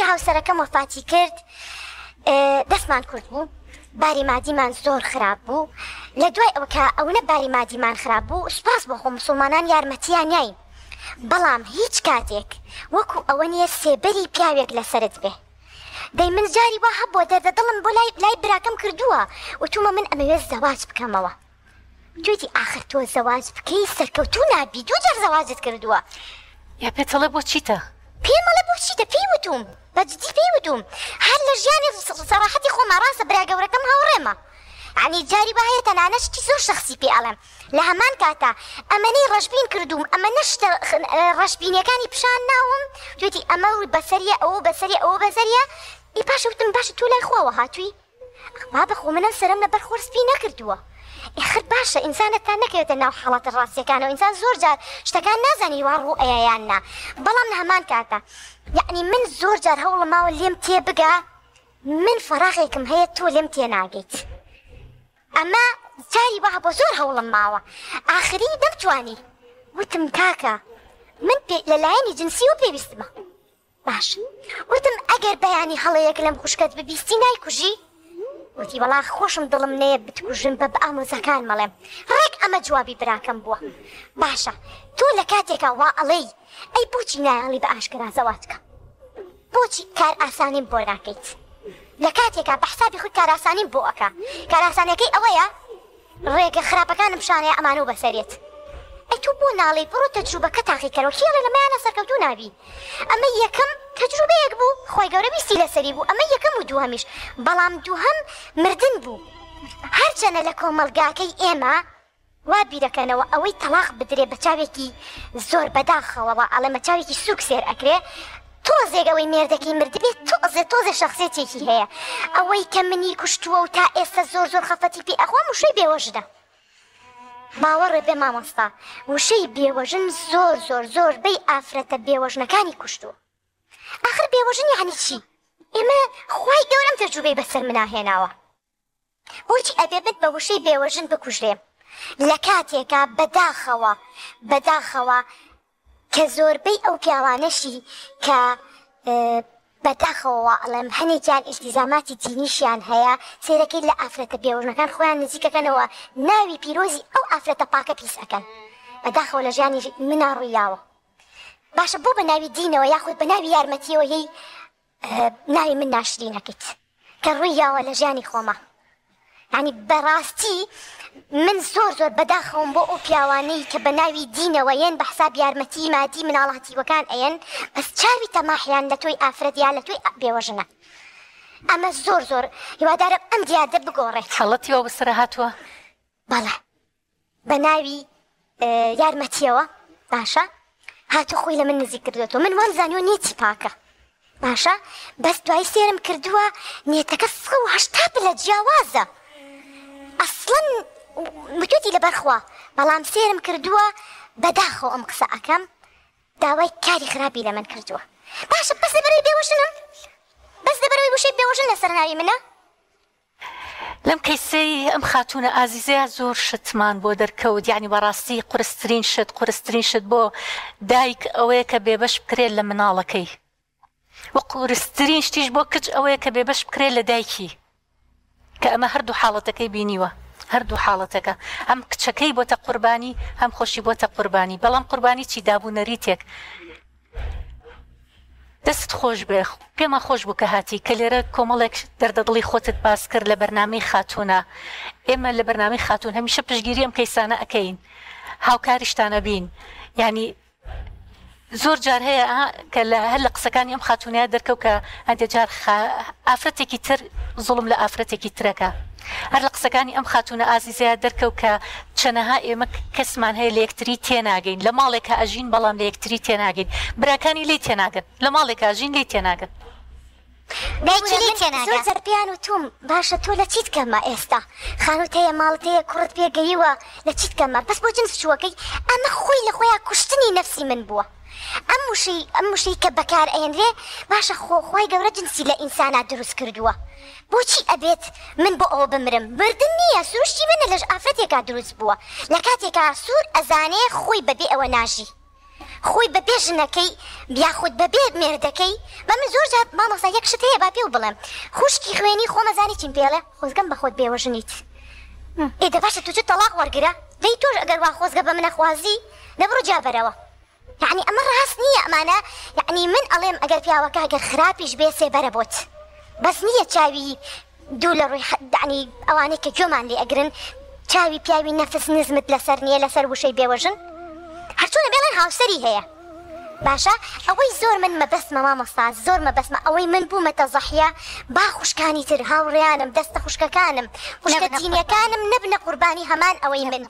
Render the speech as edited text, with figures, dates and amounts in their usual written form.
کە هاوسەرەکەم وەفاتی کرد دەستمان کورت بوو باری مادیمان زۆر خراپ بوو لە دوای ئەوە کە ئەونە باری مادیمان خراپ بوو سوپاس بۆ خۆ مسوڵمانان یارمەتیان یاین بەڵام هیچ کاتێک وەکو ئەوە نییە سێبەری پیاوێک لەسەرت بێ دەی من جاری وا هەبووە دەردە دڵم بۆ لای لای براکەم کردووە وتومە من ئەمەوێت زەواج بکەمەوە وتویەتی ئاخر تۆ زەواج بکەی سەرکەوتوو نابی دووجار زەواجت کردووە. یا پێت ئەڵێ بۆ چیتە؟ پێم ئەڵێ بۆ چیتە پێی وتوم بە جدی پێی وتوم هەر لە ژیانی سەراحەتی خۆما ڕاستە برا گەورەکەم هاوڕێمە یانی جاری وا هەیە تەنانەت شتی زۆر شەخسی پێ ئەڵێم لە هەمان کاتا ئەمەنەی ڕەشبین کردووم ئەمەنە شتە ڕەشبینیەکانی پیشان ناوم وتویەتی ئەمە بەسەریە ئەوە بەسەریە ئەوە بەسەریە ئی پاشە وتم باشە تۆ لای خواوە هاتووی بابە خۆ من ئەم سەرەم لەبەر خۆر سپی نەکردووە ئیخر باشە ئینسان هەتا نەکەوێتە ناو حاڵەتە ڕاستیەکانەوە ئینسان زۆر جار شتەکان نازانی وا ڕوو ئەیا یان نا بەڵام لە هەمان کاتا یەعنی من زۆر جار هەوڵم ماوە لێم تێبگا من فەراغێکم هەیە تۆ لێم تێناگەیت ئەمە جاری وا هەبووە زۆر هەوڵم ماوە ئاخری نەمتوانی وتم کاکە من پێ لە لایەنی جنسیەوە پێویستمە باش وتم ئەگەر بەیانی هەڵەیەک لەم خوشکەت ببیستی نایکوژی؟ وتی وەڵا خۆشم دڵم نەیە بتکوژم بە ئامۆزاکانم ئەڵێم ڕێک ئەمە جوابی براکەم بووە باشە تۆ لە کاتێکا وا ئەڵێی ئەی بۆچی نایەڵی بە ئاشکرا زەواج کەم بۆچی کار ئاسانیم بۆ ناکەیت لە کاتێکا بە حسابی خۆی کارئاسانیم بۆ ئەکا کارئاسانیەکەی ئەوەیە ڕێگە خراپەکانم پیشانەیە ئەمانەو بەسەرێت ئەی تۆ بۆ ناڵێی بڕۆ تەجروبەکە تاقیکەرەوە کێ ئەڵێ لەمەیانە سەرکەوتوو نابی ئەمە یەکەم تەجروبەیەک بوو خوای گەورە ویستی لەسەری بوو ئەمە یەکەم و دووهەمیش بەڵام دووهەم مردن بوو هەرچەنە لە کۆمەڵگاکەی ئێمە وا بیرەکەنەوە ئەوەی تەڵاق بدرێ بە چاوێکی زۆر بەداخەوە وا ئەڵێم بە چاوێکی سوک سێر ئەکرێ تۆزێک ئەوەی مێردەکەی مردبێ تۆزێ تۆزێ شەخسێتێکی هەیە ئەوەی کە منی کوشتووە و تا ئێستا زۆر زۆر خەفەتی پێ ئەخۆم وشەی بێوەژنە باوەڕێ بێ مامۆستا وشەی بێوەژن زۆر زۆر زۆربەی ئافرەتە بێوەژنەکانی کوشتووە ئاخر بێوەژن یعنی چی ئێمە خوای گەورەم تەجروبەی بەسەر منا هێناوە بۆچی ئەبێ من بە وشەی بێوەژن بکوژرێم لە کاتێکا بەداخەوە بەداخەوە کە زۆربەی ئەو پیاوانەشی کە بەداخەوە وا ئەڵێم هەنێکیان ئیلتیزاماتی دینیشیان هەیە سەیرەکەی لە ئافرەتە بێوەژنەکان خۆیان نزیکەکەنەوە ناوی پیرۆزی ئەو ئافرەتە پاکە پیس ئەکەن بەداخەوە لە ژیانی منا ڕوویاوە باشە بۆ بە ناوی دینەوە یاخود بە ناوی یارمەتیەوە یەی ناوی من ناشرینەکەیت کە ڕووی یاوە لە ژیانی خۆما یعنی بەڕاستی من زۆر زۆر بەداخەوم بۆ ئەو پیاوانەی کە بە ناوی دینەوە یەن بە حساب یارمەتی مادی مناڵ هەتیوەکان ئەیەن بەس چاوی تەماحیان لە تۆی ئافرەت یا لە تۆی بێوەژنە ئەمە زۆر زۆر هیوادارم ئەم دیاردە بگۆڕێت. حاڵەتی وا بەسەرا هاتووە؟ بەڵێ بە ناوی یارمەتیەوە باشە هاتو خۆی لە من نزیک کردوێتەوە من وام زانیوە نیەتی پاکە باشە بەس دوای سێرم کردووە نیەتەکە 180 پلە جیاوازە ئەسڵەن وتوێتی لەبەرخوا بەڵام سێرم کردووە بەداخەوە ئەم قسە ئەکەم داوای کاری خراپی لە من کردووە باشە بەس لەبەرەوەی بێوەژنم بەس لەبەرەوەی وشەی بێوەژن لەسەر ناوی منە لەم کەیسەی ئەم خاتوونە ئازیزەیا زۆر شتمان بۆ دەرکەوت یانی بەڕاستی قورسترین شت قورسترین شت بۆ دایک ئەوەیە کە بێبەش بکرێت لە مناڵەکەی و قورسترین شتیش بۆ کچ ئەوەیە کە بێبەش بکرێت لە دایکی کە ئەمە هەردوو حاڵەتەکەی بینیوە هەردوو حاڵەتەکە هەم کچەکەی بۆتە قوربانی هەم خۆشی بۆتە قوربانی بەڵام قوربانی چی دابوو نەریتێک دەستت خۆش بێ پێمان خۆش بوو کە هاتی کە لێرە کۆمەڵێک دەردە دڵی خۆتت باس کرد لە بەرنامەی خاتوونە ئێمە لە بەرنامەی خاتوون هەمیشە پشتگیری ئەم کەیسانە ئەکەین هاوکاریشتان ئەبین یانی زۆر جار هەیە کە لە هەر لە قسەکانی ئەم خاتوونەیە دەرکەوت کە هەندێک جار ئافرەتێکی تر زوڵم لە ئافرەتێکی ترەکە هەر لە قسەکانی ئەم خاتوونە ئازیزەیا دەرکەوت کە چەنەها ئێمە کەسمان هەیە لە یەکتری تێناگەین لە ماڵێکا ئەژین بەڵام لە یەکتری تێناگەین براکانی لێی تێناگەن لە ماڵێکا ئەژین لێی تێناگەن. دایکی لێی تێناگا. زۆر جار پێیان وتوم باشە تۆ لە چیت کەمە ئێستا خانوت هەیە ماڵت هەیە کوڕت پێ گەیوە لە چیت کەمە بەس بۆ جنس چووەکەی ئەمە خۆی لە خۆیا کوشتنی نەفسی من بووە ئەم وشەی ئەم وشەی کە بەکار ئەهێنرێ باشە خۆ خوای گەورە جنسی لە ئینسانا دروست کردووە بۆچی ئەبێت من بۆ ئەوە بمرم مردن نییە سروشتی منە لەش ئافرەتێکا دروست بووە لە کاتێکا سوور ئەزانێ خۆی بەبێ ئەوە ناژی. خۆی بەبێ ژنەکەی یاخود بەبێ مێردەکەی بە من زۆر جار مامۆستا یەک شت هەیە با پێو بڵێم خوشکی خوێنی خۆم ئەزانی چیم پێ ئەڵێ خۆزگەم بە خۆت بێوەژنیت ئێ دە باشە تۆ چ تەڵاق وەرگرە دەی تۆش ئەگەر وا خۆزگە بە منە خوازی دە بڕۆ جیا بەرەوە یەعنی ئەمە ڕاست نییە ئەمانە یەعنی من ئەڵێم ئەگەر پیاوەکە گەر خراپیش بێ سێبەرە بۆت بەس نییە چاوی دوو لە ڕووی یەعنی ئەوانەی کە گوێمان لێ ئەگرن چاوی پیاوی نەفس نزمت لەسەر نییە لەسەر وشەی بێوەژن هەرچۆنە بێڵێن هاوسەری هەیە باشە ئەوەی زۆر من مەبەستمە مامۆستا زۆر مەبەستمە ئەوەی من بوومەتە زەحیە با خوشکانی تر هاوڕێیانم دەستە خوشکەکانم خوشکە دینیەکانم نەبنە قوربانی هەمان ئەوەی من.